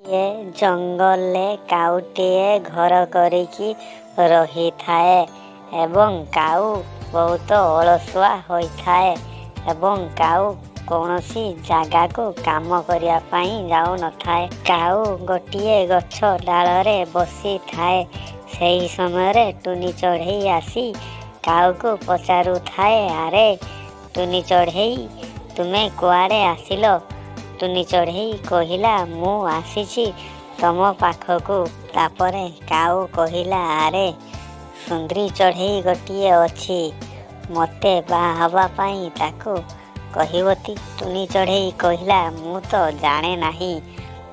ଏ ଜଙ୍ଗଲରେ କାଉଟିଏ ଘର କରିକି ରହିଥାଏ ଏବଂ କାଉ ବହୁତ ଅଳସୁଆ ହୋଇଥାଏ ଏବଂ କାଉ କୌଣସି ଜାଗାକୁ କାମ କରିବା ପାଇଁ ଯାଉନଥାଏ। କାଉ ଗୋଟିଏ ଗଛ ଡାଳରେ ବସିଥାଏ। ସେହି ସମୟରେ ଟୁନି ଚଢ଼େଇ ଆସି କାଉକୁ ପଚାରୁଥାଏ, ଆରେ ଟୁନି ଚଢ଼େଇ, ତୁମେ କୁଆଡ଼େ ଆସିଲ? ଟୁନି ଚଢ଼େଇ କହିଲା, ମୁଁ ଆସିଛି ତମ ପାଖକୁ। ତାପରେ କାଉ କହିଲା, ଆରେ ସୁନ୍ଦରୀ ଚଢ଼େଇ ଗୋଟିଏ ଅଛି, ମୋତେ ବାହା ହେବା ପାଇଁ ତାକୁ କହିବତି? ଟୁନି ଚଢ଼େଇ କହିଲା, ମୁଁ ତ ଜାଣେ ନାହିଁ,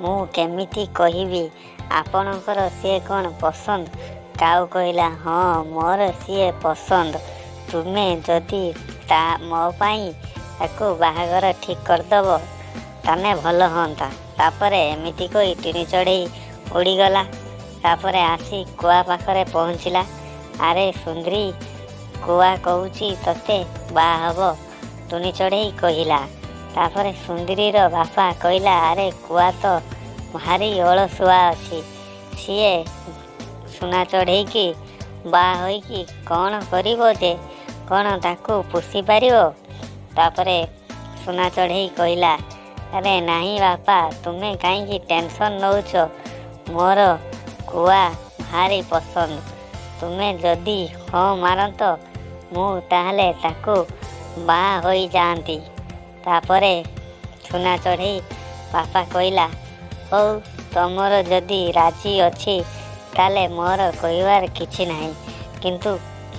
ମୁଁ କେମିତି କହିବି? ଆପଣଙ୍କର ସିଏ କ'ଣ ପସନ୍ଦ? କାଉ କହିଲା, ହଁ, ମୋର ସିଏ ପସନ୍ଦ। ତୁମେ ଯଦି ତା ମୋ ପାଇଁ ତାକୁ ବାହାଘର ଠିକ୍ କରିଦେବ ତାନେ ଭଲ ହୁଅନ୍ତା। ତାପରେ ଏମିତି କହି ଟୁନି ଚଢ଼େଇ ଉଡ଼ିଗଲା। ତାପରେ ଆସି କୁଆ ପାଖରେ ପହଞ୍ଚିଲା। ଆରେ ସୁନ୍ଦରୀ, କୁଆ କହୁଛି ତୋତେ ବାହା ହେବ, ଟୁନି ଚଢ଼େଇ କହିଲା। ତାପରେ ସୁନ୍ଦରୀର ବାପା କହିଲା, ଆରେ କୁଆ ତ ଭାରି ଅଳସୁଆ ଅଛି, ସିଏ ସୁନା ଚଢ଼େଇକି ବାହା ହୋଇକି କ'ଣ କରିବ ଯେ? କ'ଣ ତାକୁ ପୋଷି ପାରିବ? ତାପରେ ସୁନା ଚଢ଼େଇ କହିଲା, ଆରେ ନାହିଁ ବାପା, ତୁମେ କାହିଁକି ଟେନସନ୍ ନେଉଛ? ମୋର କୁଆ ଭାରି ପସନ୍ଦ। ତୁମେ ଯଦି ହଁ ମାରନ୍ତ, ମୁଁ ତାହେଲେ ତାକୁ ବାହା ହୋଇଯାଆନ୍ତି। ତାପରେ ସୁନା ଚଢ଼େଇ ବାପା କହିଲା, ହଉ, ତମର ଯଦି ରାଜି ଅଛି ତାହେଲେ ମୋର କହିବାର କିଛି ନାହିଁ, କିନ୍ତୁ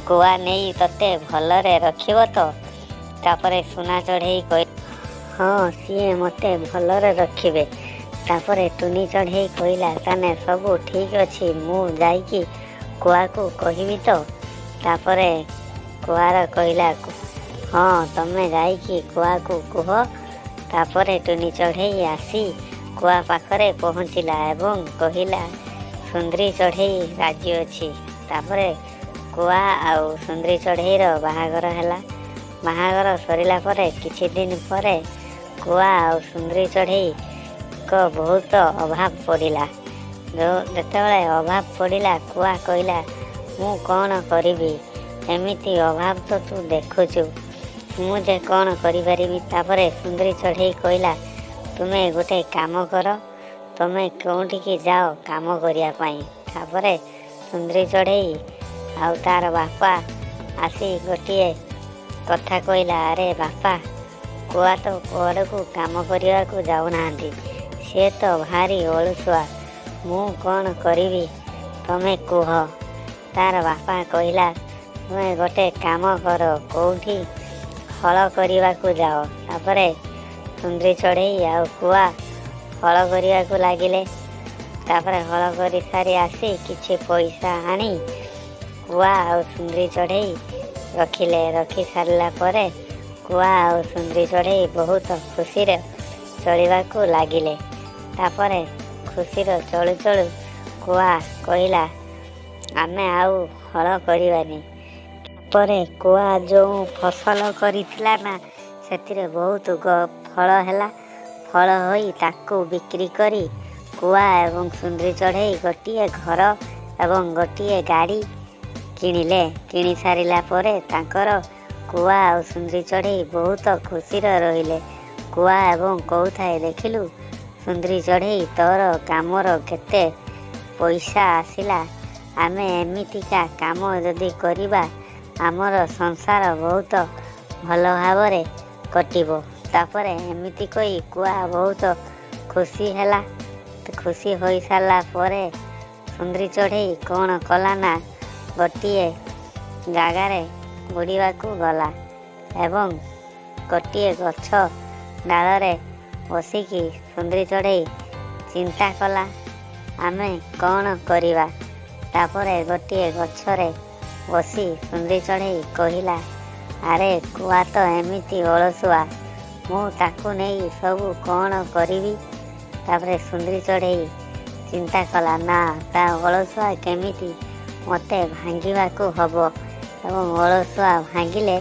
କୁଆ ନେଇ ତୋତେ ଭଲରେ ରଖିବ ତ? ତାପରେ ସୁନା ଚଢ଼େଇ କହିଲା, ହଁ, ସିଏ ମୋତେ ଭଲରେ ରଖିବେ। ତାପରେ ଟୁନି ଚଢ଼େଇ କହିଲା, ତାନେ ସବୁ ଠିକ୍ ଅଛି, ମୁଁ ଯାଇକି କୁଆକୁ କହିବି ତ? ତାପରେ କୁଆର କହିଲା, ହଁ, ତମେ ଯାଇକି କୁଆକୁ କୁହ। ତାପରେ ଟୁନି ଚଢ଼େଇ ଆସି କୁଆ ପାଖରେ ପହଞ୍ଚିଲା ଏବଂ କହିଲା, ସୁନ୍ଦରୀ ଚଢ଼େଇ ରାଜି ଅଛି। ତାପରେ କୁଆ ଆଉ ସୁନ୍ଦରୀ ଚଢ଼େଇର ବାହାଘର ହେଲା। ବାହାଘର ସରିଲା ପରେ କିଛି ଦିନ ପରେ କୁଆ ଆଉ ସୁନ୍ଦରୀ ଚଢ଼େଇଙ୍କ ବହୁତ ଅଭାବ ପଡ଼ିଲା। ଯେଉଁ ଯେତେବେଳେ ଅଭାବ ପଡ଼ିଲା, କୁଆ କହିଲା, ମୁଁ କ'ଣ କରିବି? ଏମିତି ଅଭାବ ତ ତୁ ଦେଖୁଛୁ, ମୁଁ ଯେ କ'ଣ କରିପାରିବି? ତାପରେ ସୁନ୍ଦରୀ ଚଢ଼େଇ କହିଲା, ତୁମେ ଗୋଟେ କାମ କର, ତୁମେ କେଉଁଠିକି ଯାଅ କାମ କରିବା ପାଇଁ। ତାପରେ ସୁନ୍ଦରୀ ଚଢ଼େଇ ଆଉ ତାର ବାପା ଆସି ଗୋଟିଏ କଥା କହିଲା, ଆରେ ବାପା, କୁଆ ତ କୁଆଡ଼କୁ କାମ କରିବାକୁ ଯାଉନାହାନ୍ତି, ସିଏ ତ ଭାରି ଅଳସୁଆ, ମୁଁ କ'ଣ କରିବି ତମେ କୁହ। ତାର ବାପା କହିଲା, ତୁମେ ଗୋଟେ କାମ କର, କେଉଁଠି ହଳ କରିବାକୁ ଯାଅ। ତାପରେ ସୁନ୍ଦରୀ ଚଢ଼େଇ ଆଉ କୁଆ ହଳ କରିବାକୁ ଲାଗିଲେ। ତାପରେ ହଳ କରିସାରି ଆସି କିଛି ପଇସା ଆଣି କୁଆ ଆଉ ସୁନ୍ଦରୀ ଚଢ଼େଇ ରଖିଲେ। ରଖି ସାରିଲା ପରେ କୁଆ ଆଉ ସୁନ୍ଦରୀ ଚଢ଼େଇ ବହୁତ ଖୁସିରେ ଚଳିବାକୁ ଲାଗିଲେ। ତାପରେ ଖୁସିରେ ଚଳୁ ଚଳୁ କୁଆ କହିଲା, ଆମେ ଆଉ ହଳ କରିବାନି। ତାପରେ କୁଆ ଯେଉଁ ଫସଲ କରିଥିଲା ନା, ସେଥିରେ ବହୁତ ଫଳ ହେଲା। ଫଳ ହୋଇ ତାକୁ ବିକ୍ରି କରି କୁଆ ଏବଂ ସୁନ୍ଦରୀ ଚଢ଼େଇ ଗୋଟିଏ ଘର ଏବଂ ଗୋଟିଏ ଗାଡ଼ି କିଣିଲେ। କିଣି ସାରିଲା ପରେ ତାଙ୍କର କୁଆ ଆଉ ସୁନ୍ଦରୀ ଚଢ଼େଇ ବହୁତ ଖୁସିରେ ରହିଲେ। କୁଆ ଏବଂ କହୁଥାଏ, ଦେଖିଲୁ ସୁନ୍ଦରୀ ଚଢ଼େଇ, ତୋର କାମର କେତେ ପଇସା ଆସିଲା। ଆମେ ଏମିତିକା କାମ ଯଦି କରିବା, ଆମର ସଂସାର ବହୁତ ଭଲ ଭାବରେ କଟିବ। ତାପରେ ଏମିତି କହି କୁଆ ବହୁତ ଖୁସି ହେଲା। ଖୁସି ହୋଇସାରିଲା ପରେ ସୁନ୍ଦରୀ ଚଢ଼େଇ କ'ଣ କଲା ନା, ଗୋଟିଏ ଜାଗାରେ ବୁଡ଼ିବାକୁ ଗଲା ଏବଂ ଗୋଟିଏ ଗଛ ଡାଳରେ ବସିକି ସୁନ୍ଦରୀ ଚଢ଼େଇ ଚିନ୍ତା କଲା, ଆମେ କ'ଣ କରିବା? ତାପରେ ଗୋଟିଏ ଗଛରେ ବସି ସୁନ୍ଦରୀ ଚଢ଼େଇ କହିଲା, ଆରେ କୁଆ ତ ଏମିତି ଅଳସୁଆ, ମୁଁ ତାକୁ ନେଇ ସବୁ କ'ଣ କରିବି? ତାପରେ ସୁନ୍ଦରୀ ଚଢ଼େଇ ଚିନ୍ତା କଲା, ନା, ତା ଅଳସୁଆ କେମିତି ମୋତେ ଭାଙ୍ଗିବାକୁ ହେବ ଏବଂ ଅଳସୁଆ ଭାଙ୍ଗିଲେ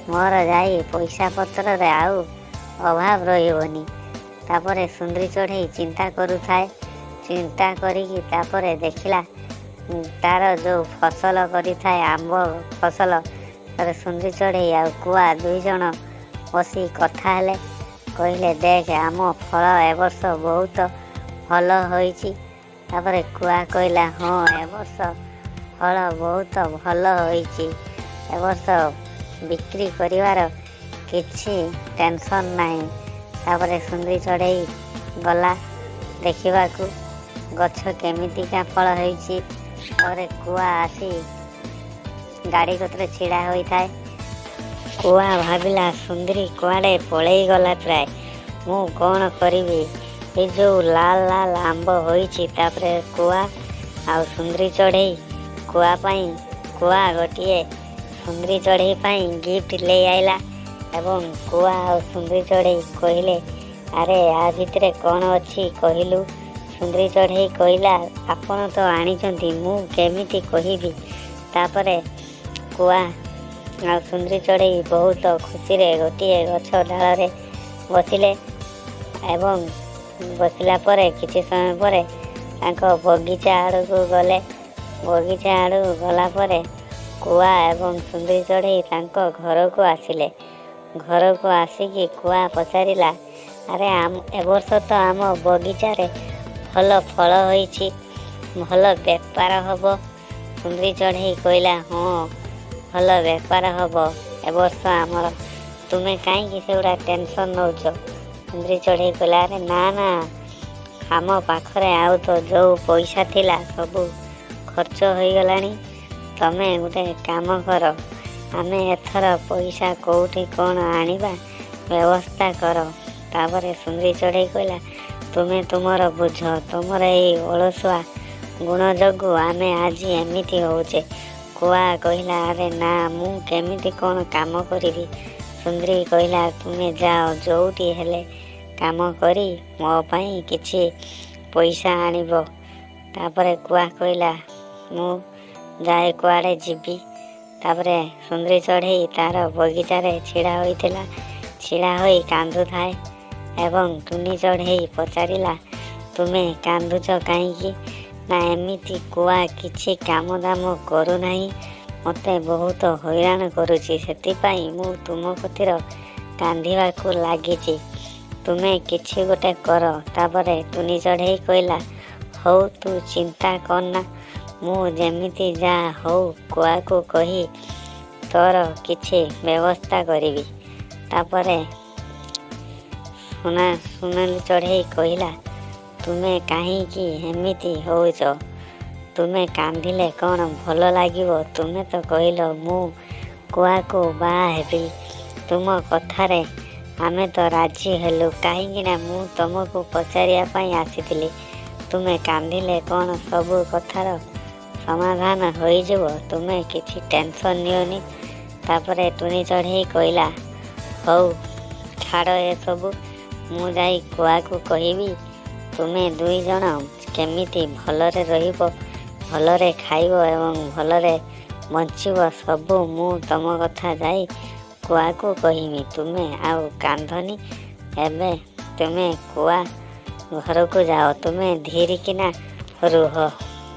ମୋର ଯାଇ ପଇସା ପତ୍ରରେ ଆଉ ଅଭାବ ରହିବନି। ତାପରେ ସୁନ୍ଦରୀ ଚଢ଼େଇ ଚିନ୍ତା କରୁଥାଏ। ଚିନ୍ତା କରିକି ତାପରେ ଦେଖିଲା ତାର ଯେଉଁ ଫସଲ କରିଥାଏ ଆମ୍ବ ଫସଲ। ତାପରେ ସୁନ୍ଦରୀ ଚଢ଼େଇ ଆଉ କୁଆ ଦୁଇ ଜଣ ବସି କଥା ହେଲେ। କହିଲେ, ଦେଖ, ଆମ ଫଳ ଏ ବର୍ଷ ବହୁତ ଭଲ ହୋଇଛି। ତାପରେ କୁଆ କହିଲା, ହଁ, ଏ ବର୍ଷ ଫଳ ବହୁତ ଭଲ ହୋଇଛି, ଏ ବର୍ଷ ବିକ୍ରି କରିବାର କିଛି ଟେନସନ୍ ନାହିଁ। ତାପରେ ସୁନ୍ଦରୀ ଚଢ଼େଇ ଗଲା ଦେଖିବାକୁ ଗଛ କେମିତିକା ଫଳ ହେଇଛି। ତାପରେ କୁଆ ଆସି ଗାଡ଼ି କତିରେ ଛିଡ଼ା ହୋଇଥାଏ। କୁଆ ଭାବିଲା, ସୁନ୍ଦରୀ କୁଆଡ଼େ ପଳେଇଗଲା ପ୍ରାୟ, ମୁଁ କ'ଣ କରିବି? ଏ ଯେଉଁ ଲାଲ ଲାଲ ଆମ୍ବ ହୋଇଛି। ତାପରେ କୁଆ ଆଉ ସୁନ୍ଦରୀ ଚଢ଼େଇ, କୁଆ ପାଇଁ କୁଆ ଗୋଟିଏ ସୁନ୍ଦରୀ ଚଢ଼େଇ ପାଇଁ ଗିଫ୍ଟ ନେଇ ଆଇଲା ଏବଂ କୁଆ ଆଉ ସୁନ୍ଦରୀ ଚଢ଼େଇ କହିଲେ, ଆରେ, ଆ ଭିତରେ କ'ଣ ଅଛି କହିଲୁ? ସୁନ୍ଦରୀ ଚଢ଼େଇ କହିଲା, ଆପଣ ତ ଆଣିଛନ୍ତି, ମୁଁ କେମିତି କହିବି? ତାପରେ କୁଆ ଆଉ ସୁନ୍ଦରୀ ଚଢ଼େଇ ବହୁତ ଖୁସିରେ ଗୋଟିଏ ଗଛ ଡାଳରେ ବସିଲେ ଏବଂ ବସିଲା ପରେ କିଛି ସମୟ ପରେ ତାଙ୍କ ବଗିଚା ଆଡ଼କୁ ଗଲେ। ବଗିଚା ଆଡ଼କୁ ଗଲା ପରେ କୁଆ ଏବଂ ସୁନ୍ଦରୀ ଚଢ଼େଇ ତାଙ୍କ ଘରକୁ ଆସିଲେ। ଘରକୁ ଆସିକି କୁଆ ପଚାରିଲା, ଆରେ, ଏ ବର୍ଷ ତ ଆମ ବଗିଚାରେ ଭଲ ଫଳ ହୋଇଛି, ଭଲ ବେପାର ହେବ। ସୁନ୍ଦରୀ ଚଢ଼େଇ କହିଲା, ହଁ, ଭଲ ବେପାର ହେବ ଏ ବର୍ଷ ଆମର, ତୁମେ କାହିଁକି ସେଗୁଡ଼ା ଟେନସନ୍ ନେଉଛ? ସୁନ୍ଦରୀ ଚଢ଼େଇ କହିଲା, ଆରେ ନା ନା, ଆମ ପାଖରେ ଆଉ ତ ଯେଉଁ ପଇସା ଥିଲା ସବୁ ଖର୍ଚ୍ଚ ହୋଇଗଲାଣି। ତମେ ଗୋଟେ କାମ କର, ଆମେ ଏଥର ପଇସା କେଉଁଠି କ'ଣ ଆଣିବା ବ୍ୟବସ୍ଥା କର। ତାପରେ ସୁନ୍ଦରୀ ଚଢ଼େଇ କହିଲା, ତୁମେ ତୁମର ବୁଝ, ତୁମର ଏଇ ଅଳସୁଆ ଗୁଣ ଯୋଗୁଁ ଆମେ ଆଜି ଏମିତି ହେଉଛେ। କୁଆ କହିଲା, ଆରେ ନା, ମୁଁ କେମିତି କ'ଣ କାମ କରିବି? ସୁନ୍ଦରୀ କହିଲା, ତୁମେ ଯାଅ, ଯେଉଁଠି ହେଲେ କାମ କରି ମୋ ପାଇଁ କିଛି ପଇସା ଆଣିବ। ତାପରେ କୁଆ କହିଲା, ମୁଁ ଯାଏ, କୁଆଡ଼େ ଯିବି? ତାପରେ ସୁନ୍ଦରୀ ଚଢ଼େଇ ତାର ବଗିଚାରେ ଛିଡ଼ା ହୋଇଥିଲା। ଛିଡ଼ା ହୋଇ କାନ୍ଦୁଥାଏ ଏବଂ ଟୁନି ଚଢ଼େଇ ପଚାରିଲା, ତୁମେ କାନ୍ଦୁଛ କାହିଁକି? ନା, ଏମିତି କୁଆ କିଛି କାମ ଦାମ କରୁନାହିଁ, ମୋତେ ବହୁତ ହଇରାଣ କରୁଛି, ସେଥିପାଇଁ ମୁଁ ତୁମ କତିର କାନ୍ଦିବାକୁ ଲାଗିଛି, ତୁମେ କିଛି ଗୋଟେ କର। ତାପରେ ଟୁନି ଚଢ଼େଇ କହିଲା, ହଉ, ତୁ ଚିନ୍ତା କରନା, ମୁଁ ଯେମିତି ଯାହା ହଉ କୁଆକୁ କହି ତୋର କିଛି ବ୍ୟବସ୍ଥା କରିବି। ତାପରେ ସୁନାଲି ଚଢ଼େଇ କହିଲା, ତୁମେ କାହିଁକି ଏମିତି ହେଉଛ? ତୁମେ କାନ୍ଦିଲେ କ'ଣ ଭଲ ଲାଗିବ? ତୁମେ ତ କହିଲ ମୁଁ କୁଆକୁ ବାହା ହେବି, ତୁମ କଥାରେ ଆମେ ତ ରାଜି ହେଲୁ, କାହିଁକିନା ମୁଁ ତୁମକୁ ପଚାରିବା ପାଇଁ ଆସିଥିଲି। ତୁମେ କାନ୍ଦିଲେ କ'ଣ ସବୁ କଥାର ସମାଧାନ ହୋଇଯିବ? ତୁମେ କିଛି ଟେନସନ୍ ନିଅନି। ତାପରେ ଟୁନି ଚଢ଼େଇ କହିଲା, ହଉ ଛାଡ଼ ଏସବୁ, ମୁଁ ଯାଇ କୁଆକୁ କହିବି, ତୁମେ ଦୁଇ ଜଣ କେମିତି ଭଲରେ ରହିବ, ଭଲରେ ଖାଇବ ଏବଂ ଭଲରେ ବଞ୍ଚିବ, ସବୁ ମୁଁ ତୁମ କଥା ଯାଇ କୁଆକୁ କହିବି। ତୁମେ ଆଉ କାନ୍ଦନି, ଏବେ ତୁମେ କୁଆ ଘରକୁ ଯାଅ, ତୁମେ ଧୀରିକିନା ରୁହ।